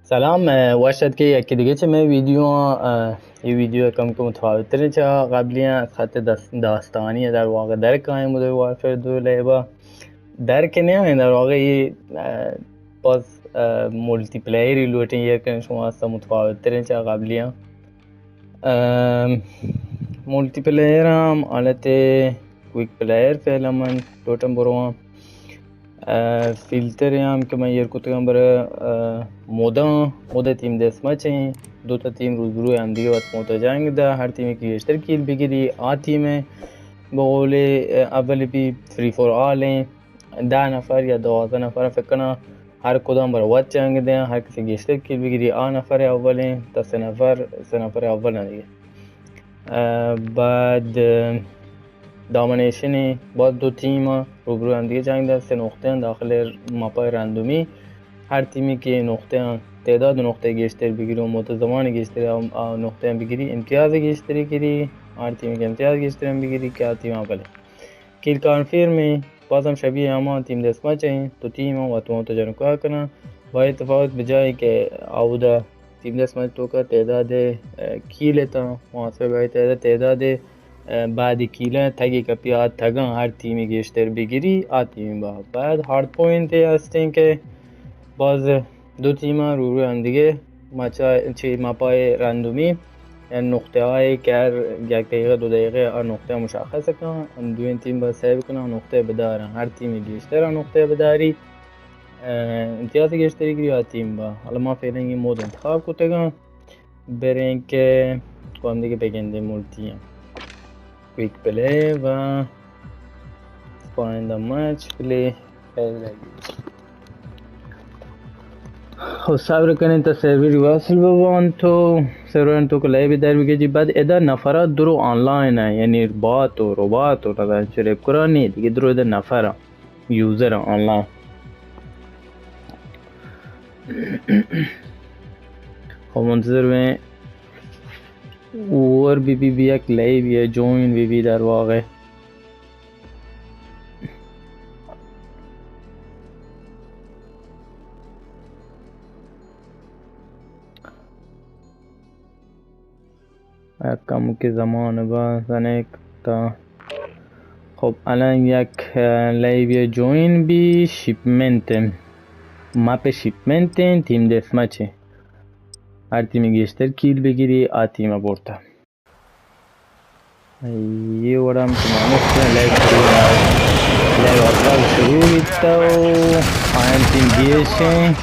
سلام، ء، وش اتکے یکے دگہ چہ مئے ویڈیو آں۔ ء، اے ویڈیو کم کہ متفاوت تریں چہ قبلی آں، خط دس-، داستانی ء در واقع در کائیں مڈرن وارفیئر دو لیب ء در کہ نیاں، در واقع اے، ء، باز، ء، ملٹی پلیئر لوٹیں، ایر کنیں شما واسطہ متفاوت تریں چہ قبلی آں۔ ام، ملٹی پلیئر ہم حالت کوئک پلیئر فعلا من لوٹاں برواں۔ ء، فلٹر ہم کہ من ایر کتگاں برے، ء، موداں، مودے ٹیم ڈیتھ میچ ایں، دو تا ٹیم روبرو ہم دیگہ وت موداں جنگ دا، ہر ٹیمے کہ گیشتر کیل بگری، آ ٹیم ء بقول، ء، اول بی، فری فار آل ایں۔ دہ نفر یا دوازدہ نفر فکر کناں، ہر کدام بر وت جنگ دیاں، ہر کسی گیشتر کیل بگری، آ نفر اولیں، تا سہ نفر، سہ نفر اول آں دیگہ۔ ء، بعد، ء، ڈومینیشن ایں، باز دو ٹیم آں، روبرو ہم دیگہ جنگ دیاں، سہ نقطہ آں داخل مپا رندومی، ہر ٹیمی کہ نقطہ آں تعداد نقطہ گیشتر بگری و مدت زمان گیشتر آ، آ نقطہ آں بگری، امتیاز گیشتری گری، ہر ٹیمی کہ امتیاز گیشتر ہم بگری کہ آ ٹیم اولیں۔ کیل کنفرم ایں، باز ہم شبیہ ہما ٹیم ڈیتھ میچ ایں، دو ٹیم آں وت وت جنگ کار کناں۔ با اے تفاوت بجائے کہ اودا ٹیم ڈیتھ میچ توکا تعداد، ء، کیل اتاں، محاسبہ بہ تعداد، تعداد، ء، بعد کیل ء تگے کپی آ تگاں ہر ٹیمی گیشتر بگری، آ ٹیم با۔ بعد ہارڈ پوائنٹ اے ہستیں کہ باز دو ٹیم آں روبرو ہم دیگہ مچا چہ مپائے رندومی، یعنی نقطہ آئے کہ ہر یک دقیقہ دو دقیقہ آ نقطہ مشخص کن، دوئیں ٹیم با سیو کنن، نقطہ بدارن، ہر ٹیمی گیشتر آ نقطہ بداری، ء، امتیاز گیشتری گری آ ٹیم با۔ حالا ما فعلا یہ مود انتخاب کتگاں، بریں کہ کدام دیگہ بگندیں ملٹی آں۔ کوئک پلے و فائنڈ دا میچ پلے۔ خب صبر کنیں تا سرور واصل ببان تو سرور تو کہ لیب در بگی جی۔ بعد ادا نفرات درو آنلائن ہیں، یعنی بات و روبات و نظر چرے کرانی دیگہ درو ادا نفر یوزر آنلائن۔ خب منتظر ہیں اوور بی بی بی یک لیب یا جوائن بی بی در واقع۔ یک کمکے زمان بزنیں تا۔ خب، الان یک، اه، لیبی جوائن بی، شپمنٹ، مپ شپمنٹ، ٹیم ڈیتھ میچ۔ ہر ٹیمی گیشتر کیل بگیری، آ ٹیم برتا۔ اے وڑا ہم تو مانوس کن، لیب شروع، لیب اول شروع بیتا و آیان ٹیم گیش ہیں۔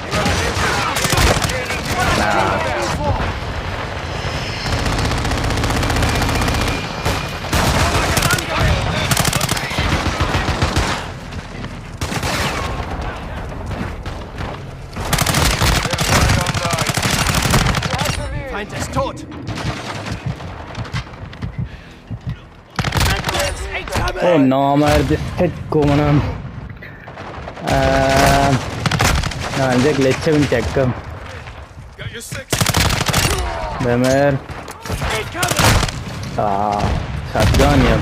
Find us, Todd. او نامرد، فکر کو منم۔ آ، نا، انجا گلیچ بن چیک کم۔ بمر۔ آ، شاتگان یا۔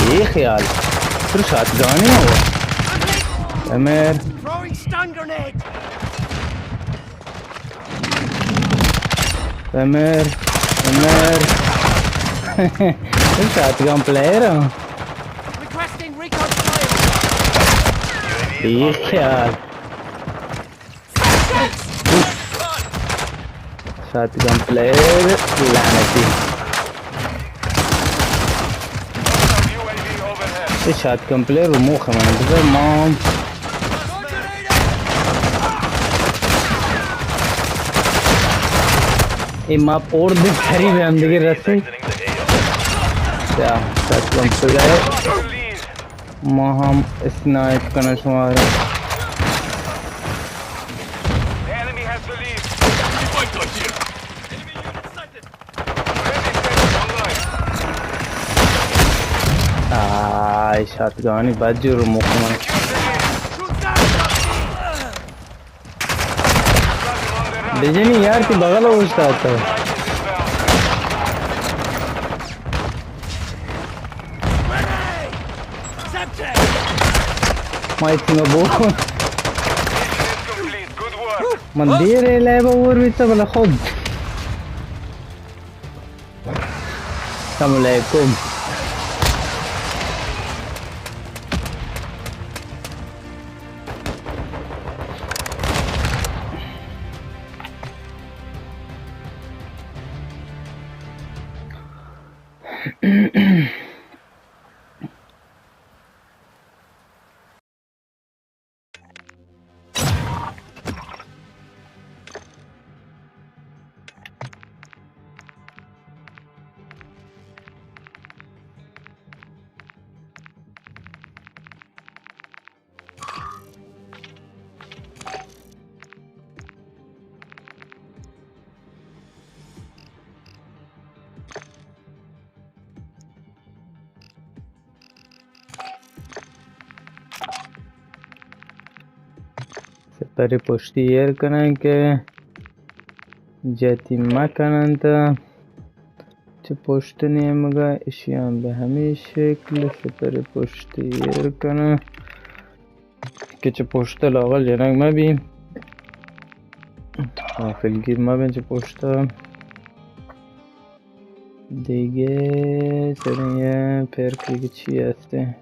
اے خیال۔ پھر شاتگانی ہوا۔ بمر۔ Throwing stun grenade. بمر، بمر۔ شاتگان پلیئر ہاں۔ Requesting recon flyover. اے خیال۔ شاتگان پلیئر لعنتی۔ اے شاتگان پلیئر رو موخ من بزر مام۔ اے ماپ اور دے قریب ہم دیگہ رسی۔ یا، شاتگان پلیئر۔ ما ہم اسنائپ کناں شمارا۔ آ، اے شاتگانی بجر مکمل۔ بجنی یار، تی بغل اوشتاتا۔ ما ای تیم بو. من دیر لیب اور بیتا بلا خود. السلام علیکم. سپر پشتی ایر کنن کہ جتی مکنن تا چہ پشت نیمگا اشیان بہ ہمی شکل سپر پشتی ایر کنن کہ چہ پشت لاغل جنگ مبی. غافلگیر مبین چہ پشت. دیگه چرا یه پرکی چی هسته؟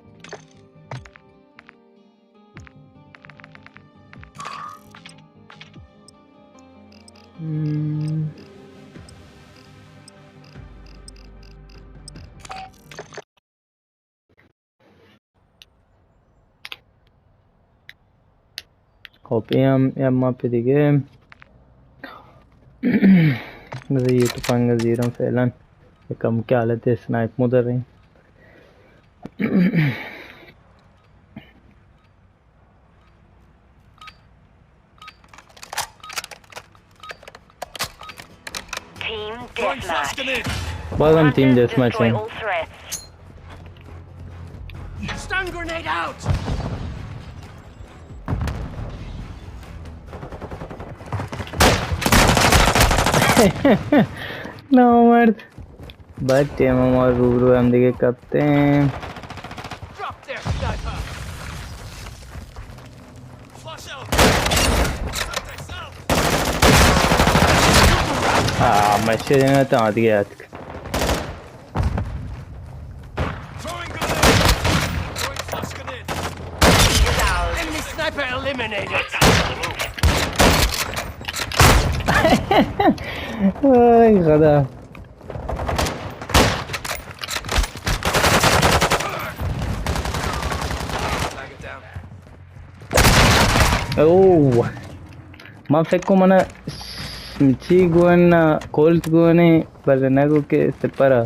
خب، این هم یه مپ دیگه. بذار یه تفنگ زیرم فعلاً. یکم که حالت اسنایپ مو داریم. Team deathmatch. بازم تیم دسمچ ایں. Stun grenade out! نامرد. بعد ٹیم ہمارا روبرو ہم دیگه کپتے ہیں. ہاں، میں چیزیں تو آتی ہے. Enemy sniper eliminated. اوئے خدا. اوہ. ما فکر کو منا چی گون، کولت گونے، بلے نگو کہ سپرا.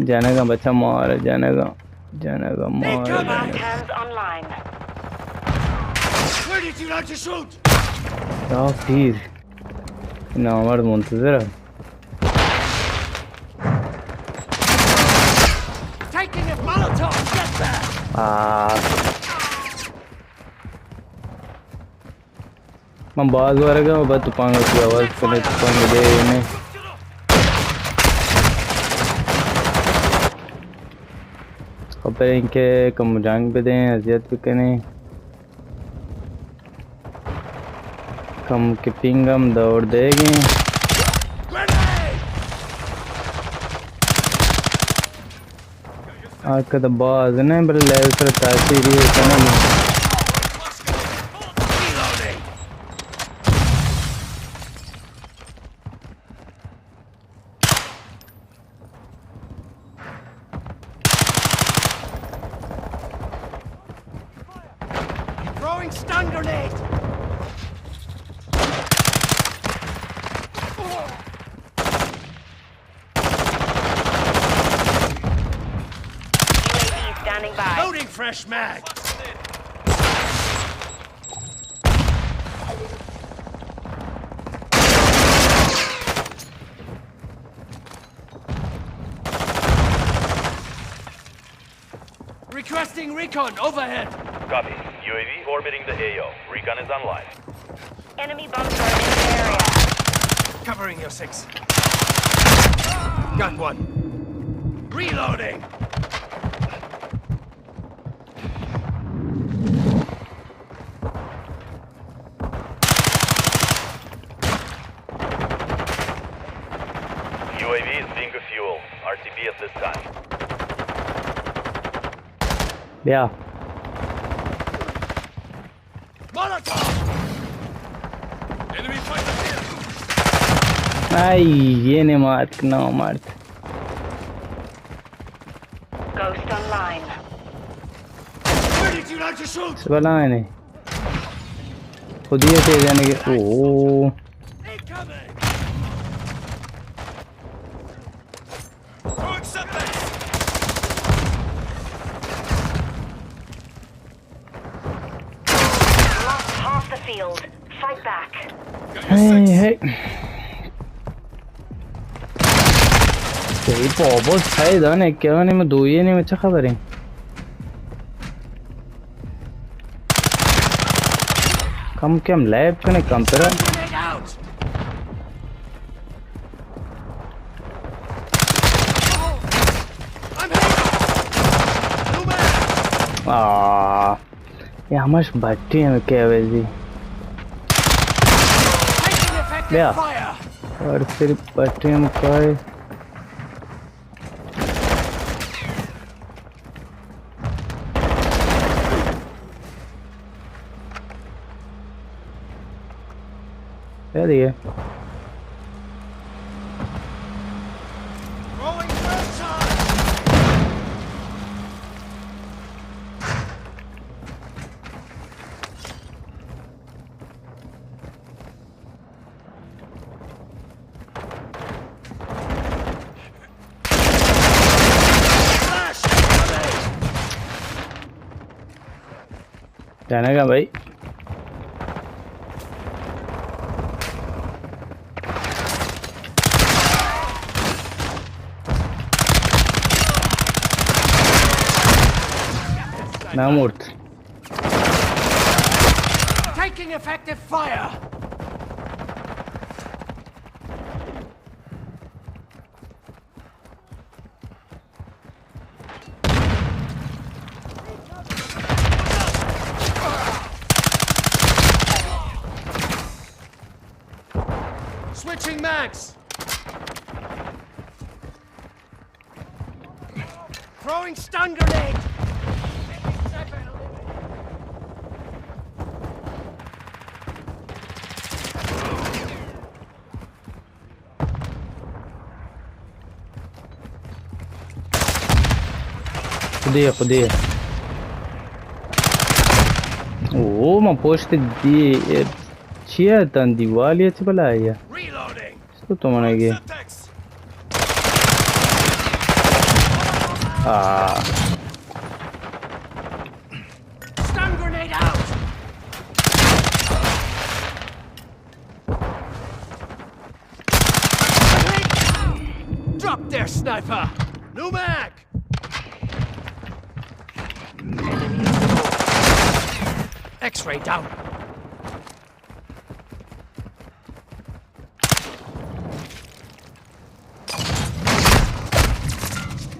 جنگا بچا مار، جنگا، جنگا مار، جنگا. Hands online. Where did you like to shoot? یا پیر. نامرد منتظر ہے. Taking a Molotov, get back! آہ. من باز ورگا و بعد تپانگ کی آواز کنے، تپانگ دے نے. خبر این کہ کم جنگ بدیں، اذیت بکنیں. کم کپنگ ہم دور دے گئے. آ کد باز نہ، بلے لیول سر تاثیر یہ king. Throwing stun grenade! U A V standing by. Loading fresh mag! Requesting recon overhead. Copy. U A V orbiting the A O. Recon is online. Enemy bunkers in the area. Covering your six. Got one. Reloading. U A V is bingo fuel. R T B at this time. بیا. آئی، یه نمارت، نامرد. Ghost online. سبلائنه. خودی تے جانے کے. او. Lost half the field. Fight back. هی، هی. ای بابا، سعید، آن اکیانی ما دویه نیمه چه خبره؟ کم کم لیب کنه، کم تره. آه. یہ ہمش بٹی ہم کہ ویزی. بیا. اور صرف بٹی ہم کائے. بیا دیگه. جانے گا بھائی. نہ مرت. Taking effective fire. Switching mags. Throwing stun grenade. خودی، خودی. او، من پشت دی، چیه تن دیوالی چی بلایه؟ تو تو منگی. آه. Stun grenade out. Drop there, sniper. New mag. X-ray down.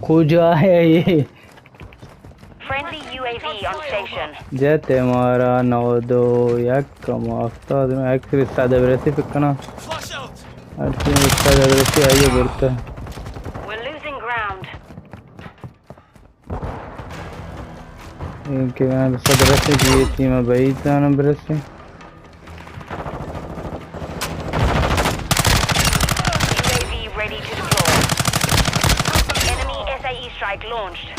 کجا ہے یہ؟ Friendly U A V on station. جت مارا نو دو یک کم ہفتاد میں ایکس بھی سادہ برسی پکنہ. ہر چیز سادہ برسی آئیے برتا. We're losing ground. این که من به صد رسید، یه تیم بعید دانم برسیم. U A V ready to deploy. Enemy S A E strike launched.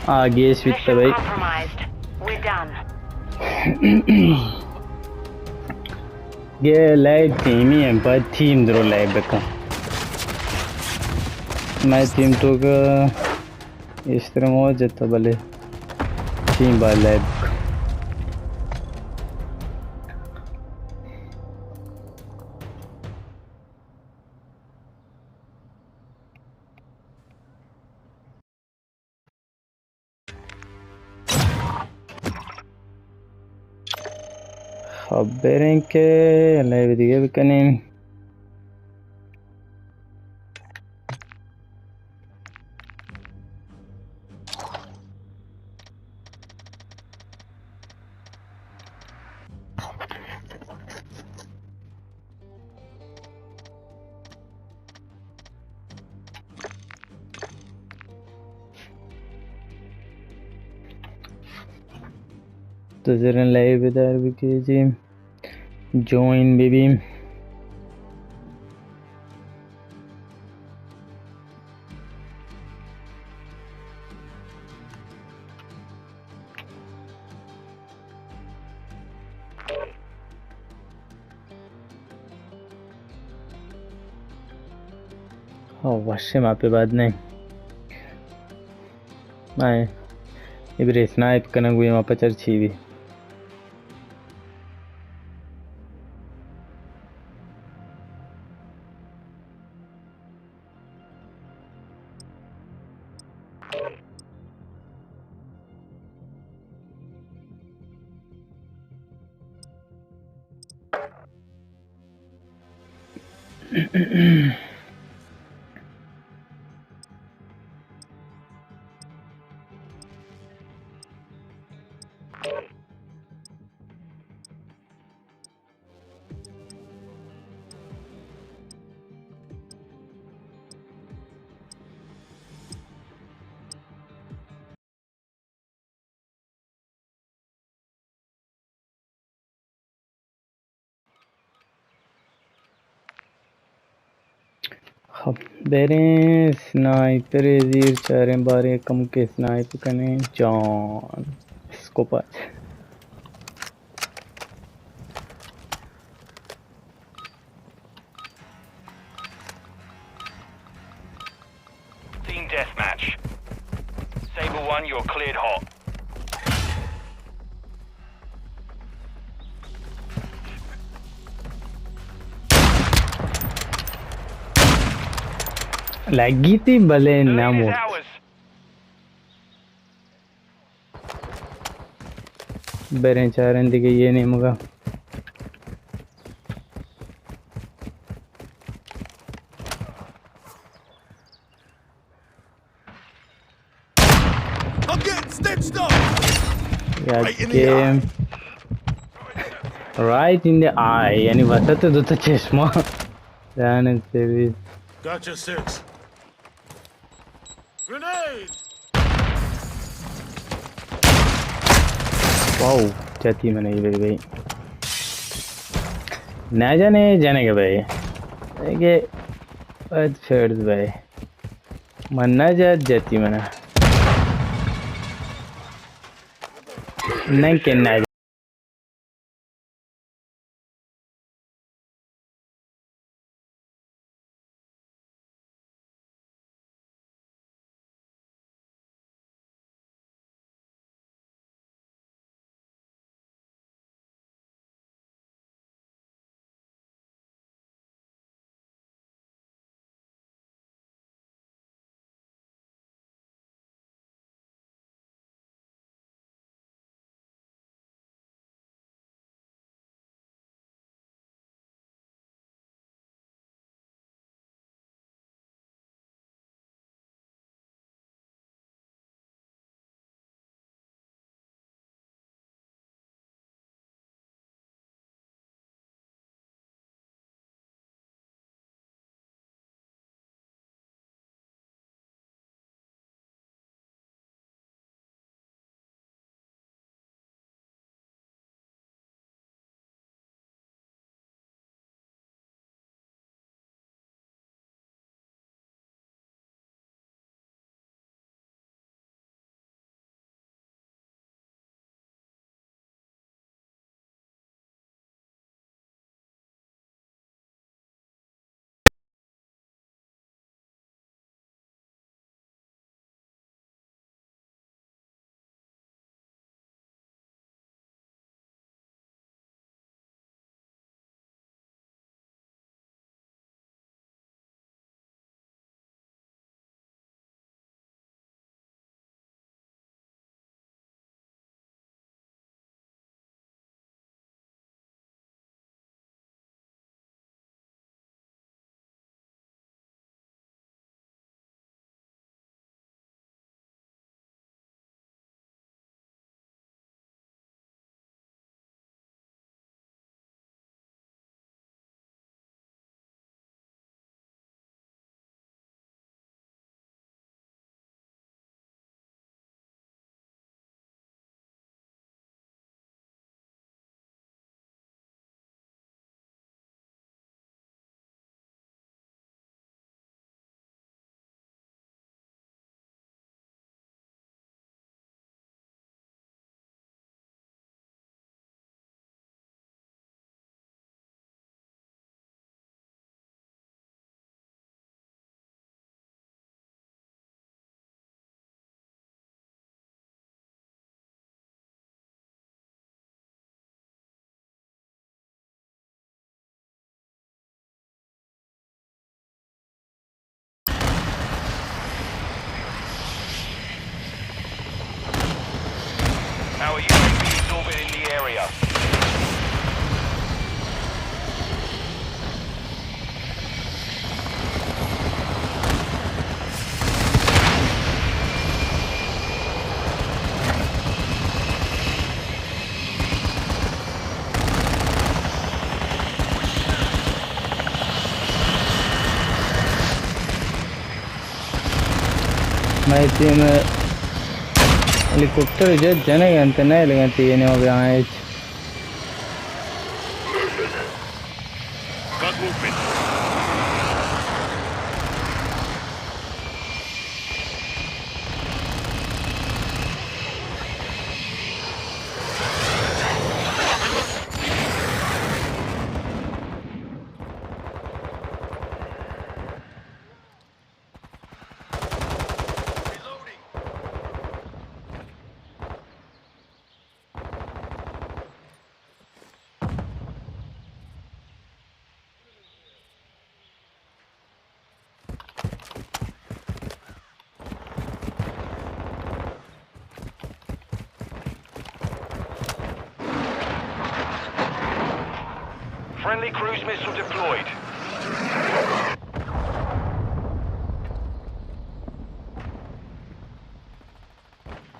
آ، گیس بیت. Mission بھائی. Compromised. We're done. یہ لائیو ٹیمی ہیں، باید ٹیم درو لائیو بکن. میں ٹیم تو کا اس طرح موجود تھا، بلے ٹیم باید لائیو بکن. خب بریں کہ لائیو دیگه بکنیم. منتظریں لائیو دار بکے جی، جوائن بہ بی۔ او وشیں ماپے بعد نہیں۔ آئے، ابرے اسنائپ کنگ ہوئے ما پچر چھی بھی۔ خب، بریں سنائپر زیر چاریں، باریں کم کے سنائپ کنیں جان۔ اسکوپ آ۔ Team deathmatch. Sabre one, you're cleared hot. لگی تھی بلے نہ مرت۔ بریں چاریں دگہ یہ نیمگا۔ I'm getting stitched up. Right in the eye. Right in the eye، یعنی وسط دو تا چشمہ۔ دان سروس۔ Gotcha six. Grenade! واو، جتی من ای بری بھائی۔ نہ جنے جنے گے بھائی۔ اگے اد فیرز بھائی۔ من نہ جت جتی من۔ نہ کہ نہ Our U A V is orbiting the area. مئے ٹیم ءَ ہیلی کاپٹر جت جنگ ءَ انت، نہ ہلگ ءَ انت، اے نیمگ ءَ بیا ایں ہچ۔ Friendly cruise missile deployed.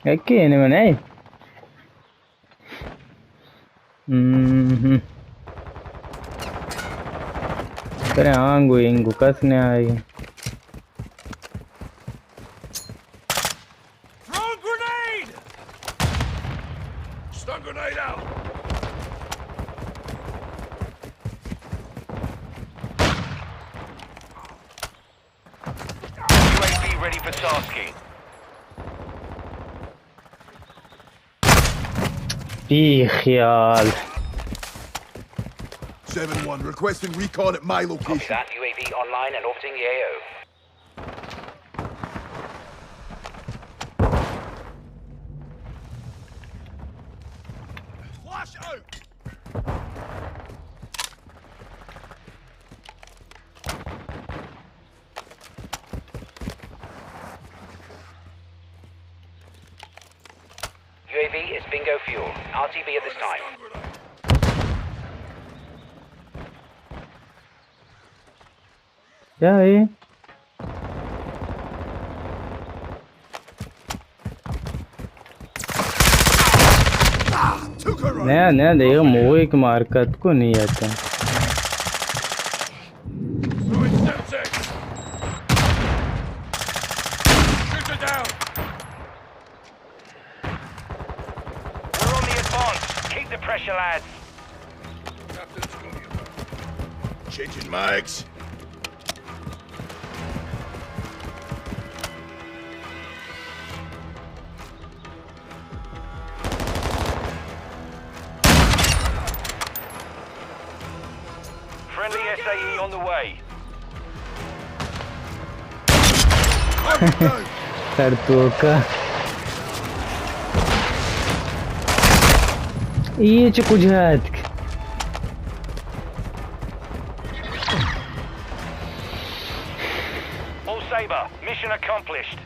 یکے یعنی من اے۔ ہم۔ ترے آنگو انگو کس نہ آئی۔ Throwing grenade! Stun grenade out! U A V ready for tasking. بی خیال۔ Seven one, requesting recon at my location. Copy that. U A V online and orbiting the A O. Flash out! U A V is bingo fuel. R T B at this time. کیا ہے؟ نیا، نیا، دیگہ موہ ایک مارکت کو نہیں آتا۔ We're on the advance. Keep the pressure, lads. Changing mags. Friendly S A E on the way. سر توکا۔ اے چہ کجا اتک؟ All Sabre, mission accomplished.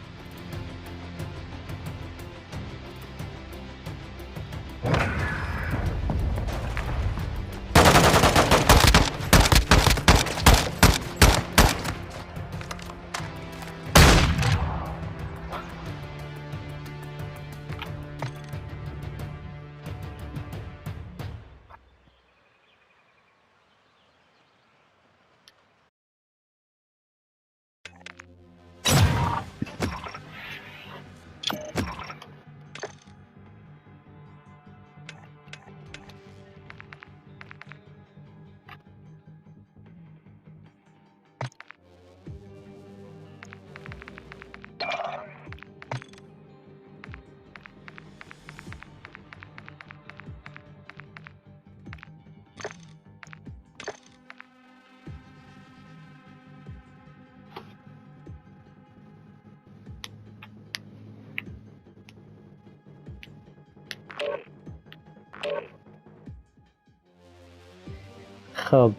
خب۔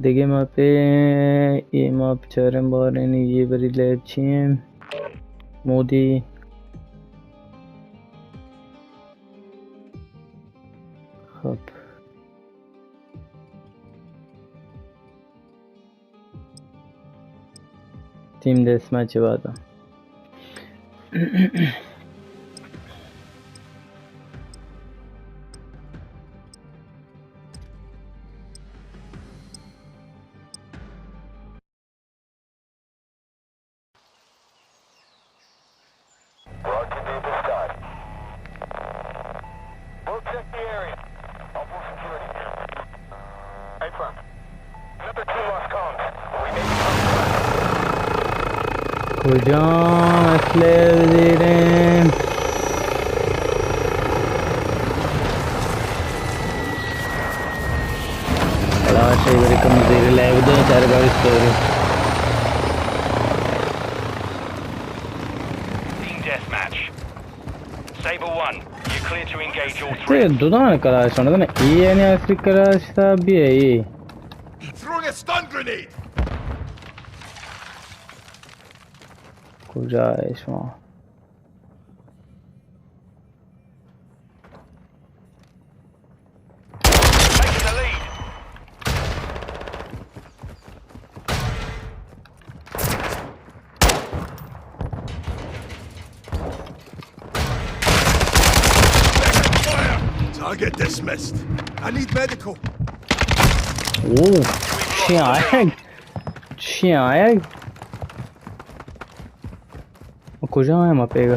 دگہ ماپے، اے ماپ چاریں باریں، اے بری لیب چی ایں؟ مودی۔ ٹیم ڈیتھ میچ ءِ بعد۔ کجام اسلحہ زیریں؟ کلاش ءَ برے کم زیر لیب دے، چار گاڑی story. Team deathmatch. Sabre one, you're clear to engage all three. اے دو دان کلاش ہونا تھا نا، اے یعنی اصلی کلاش صاحب بھی ہے یہ۔ Throwing a stun grenade. کجا ہے شما؟ Taking the lead. Target dismissed. I need medical. اوہ، چی آیگ؟ چی آیگ؟ کجا ہے ما پیگا؟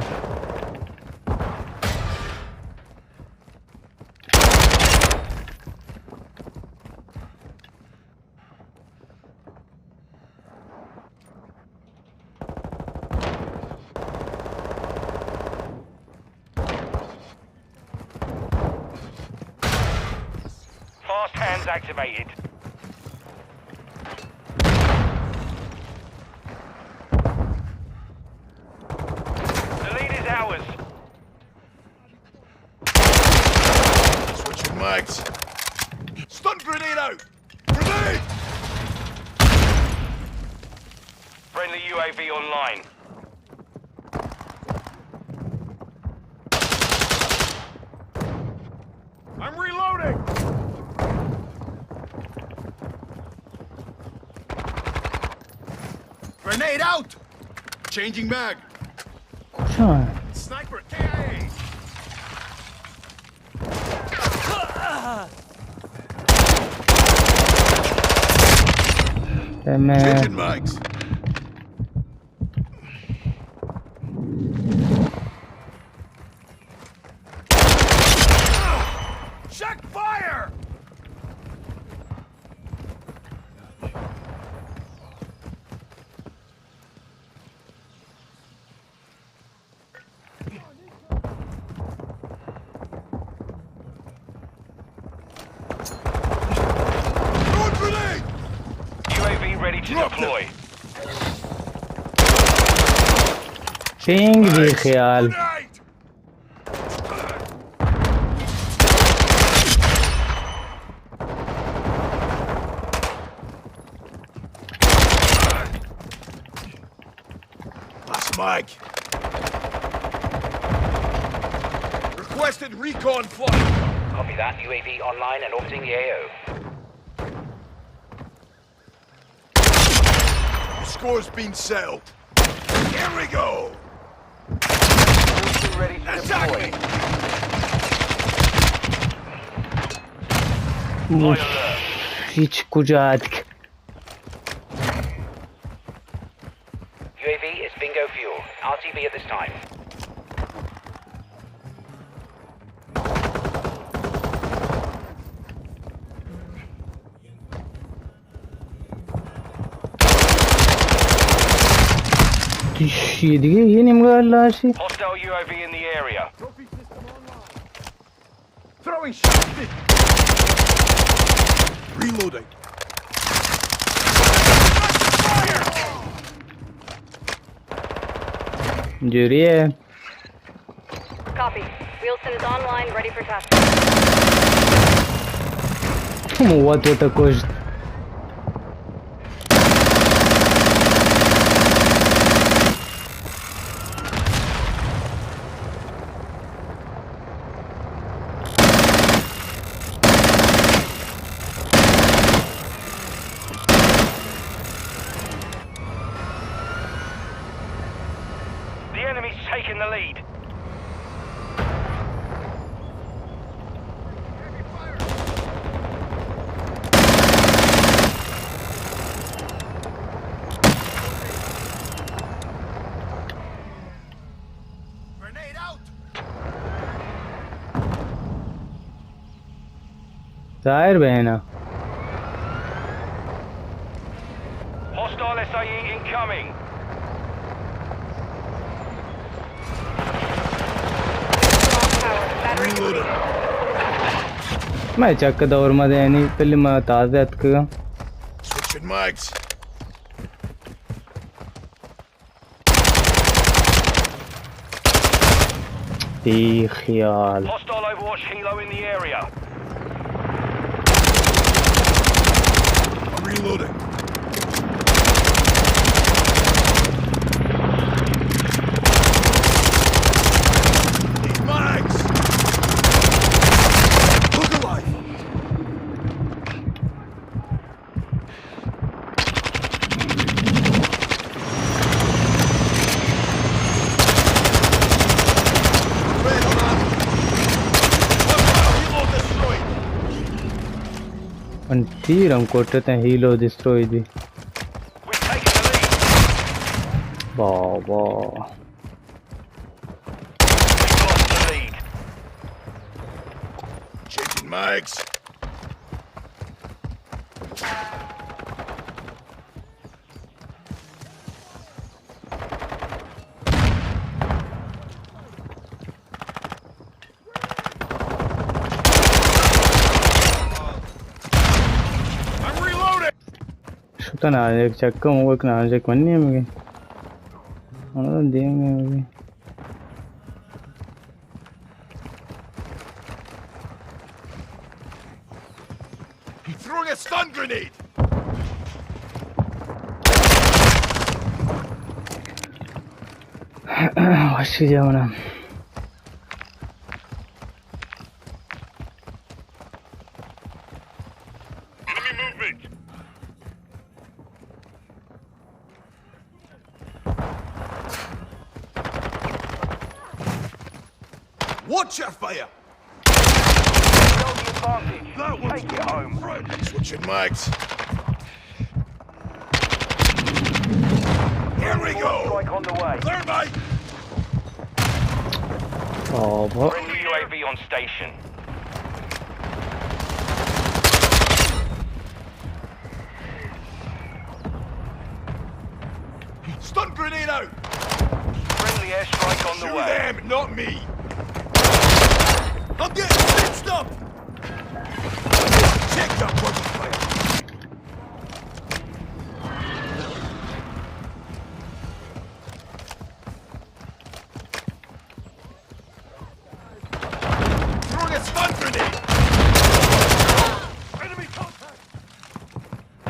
Fast hands activated. The lead is ours. Switching mags. Stun grenade out. Grenade! Friendly U A V online. I'm reloading! Grenade out! Changing mag. کجا ہے؟ Sniper K I A! اے میں Changing mags. Check fire! Throw grenade! U A V ready to deploy. پینگ بی خیال۔ That's Mike. Requested recon flight. Copy that. U A V online and orbiting the A O. The score's been settled. Here we go. Ready to deploy. اوف، هیچ کجا اتک۔ U A V is bingo fuel. R T B at this time. چی دیگه؟ یه نیمگاه لاشی. Hostile U A V in the area. Throwing shot. Reloading. جوریه. Copy. Wilson is online, ready for task. موت وتا کشت. ظاہر بہنا۔ Hostile S A E incoming. میں چک دور ما دے، یعنی پہلے ما تازہ اتکگا۔ Switching mags. بے خیال۔ Hostile Overwatch helo in the area. I'm reloading. Need mags. Look alive. من تیر ہم کوٹتے ہیں، ہیلو ڈسٹروی دی۔ بابا۔ Changing mags. I'm reloading. شتن آج یک چکم، وہ ایک نہ آج یک منی ہم گئے۔ ہمارا دیم میں ہوگی۔ Throwing a stun grenade. وشی جاونا۔ Enemy movement. Watch your fire! Hold the advantage. That one's Take it home. Friend. Switching mags. Here we go! Strike on the way. Clear, mate! Oh, what? Friendly U A V on station. Stun grenade out! Friendly airstrike on the way. Shoot them, not me! I'm getting stitched up! Check that body fire! Throwing a stun grenade! Enemy contact!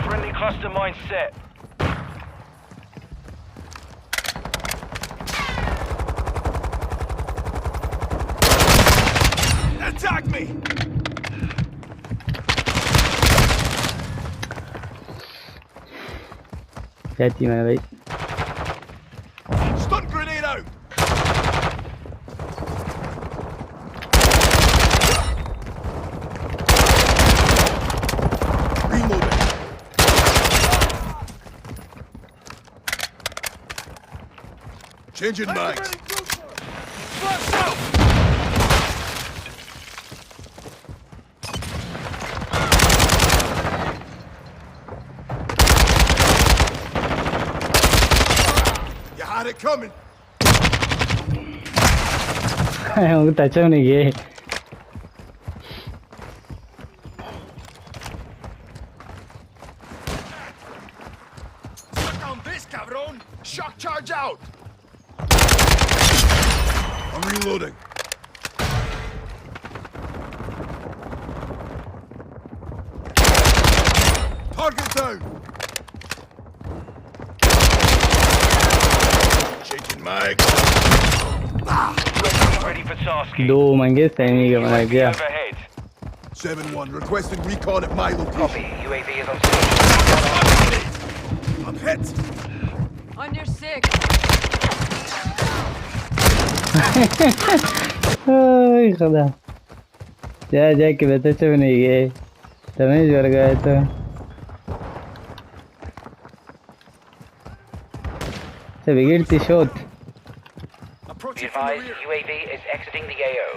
Friendly cluster mine set. Attack me! کیا ٹیم ہے بھائی؟ Stun grenade out! Reloading. Changing mags. Blast out! You had it coming. ہم تچو نہیں گئے۔ Suck on this, cabrón! Shock charge out! I'm reloading. Target down. Changing mag. Ready for tasking. دو منگے سیمی کا بنا گیا۔ Overhead. Seven one, requesting recon at my location. Copy. U A V is on station. I'm hit. On your six. آی خدا۔ جا، جا کہ بہتر چہ منی گئے۔ تمیز ورگا ہے تو۔ چہ بگیر تی شوت۔ Be advised, U A V is exiting the A O.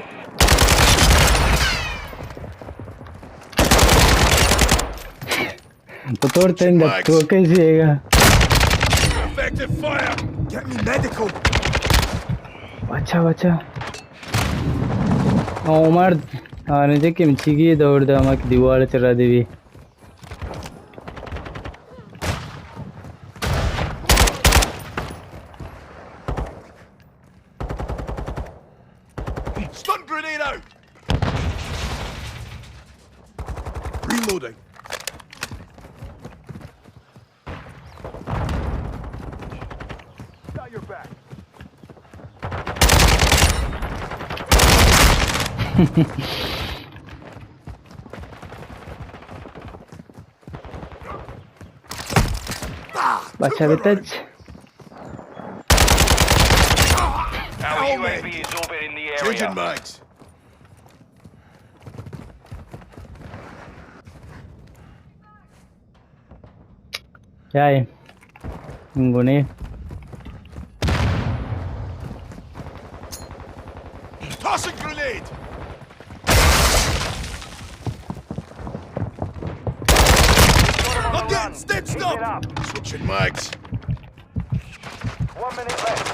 تو توڑ تین دکتو کیسی ہے گا؟ Effective fire. Get me medical. بچا، بچا. او مرد. آرنجے کہ مچیگی دور دا، ما کہ دیوال چرا دیوی. Stun grenade out. Reloading. Got your back. بچا بتچ. Our U A V is orbiting the area. Changing mags. کیا ہے؟ گنے. Tossing grenade. Not dead. Stitched up. Switching mags. One minute left.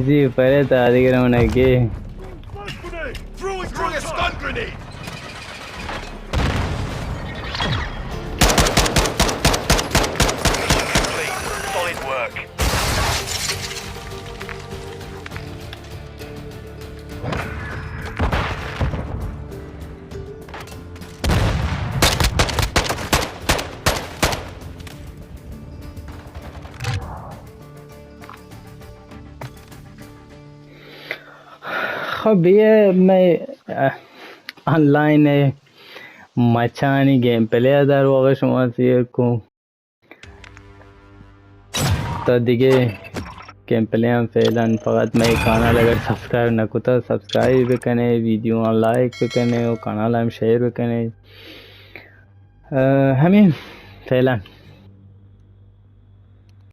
زی پرے تا دیگر ہم نگے. Throwing a stun grenade. Solid work. خب، یہ میں، آہ، آن لائن ہے، مچانی گیم پلے در واقع شما سیر کو. تا دیگه گیم پلے ہم فعلاً، فقط مئے کانال اگر سبسکرائب نہ کتا، سبسکرائب بکنے، ویڈیو آں لائک بکنے و کانال ہم شیئر بکنے. آہ، ہمیں فعلاً.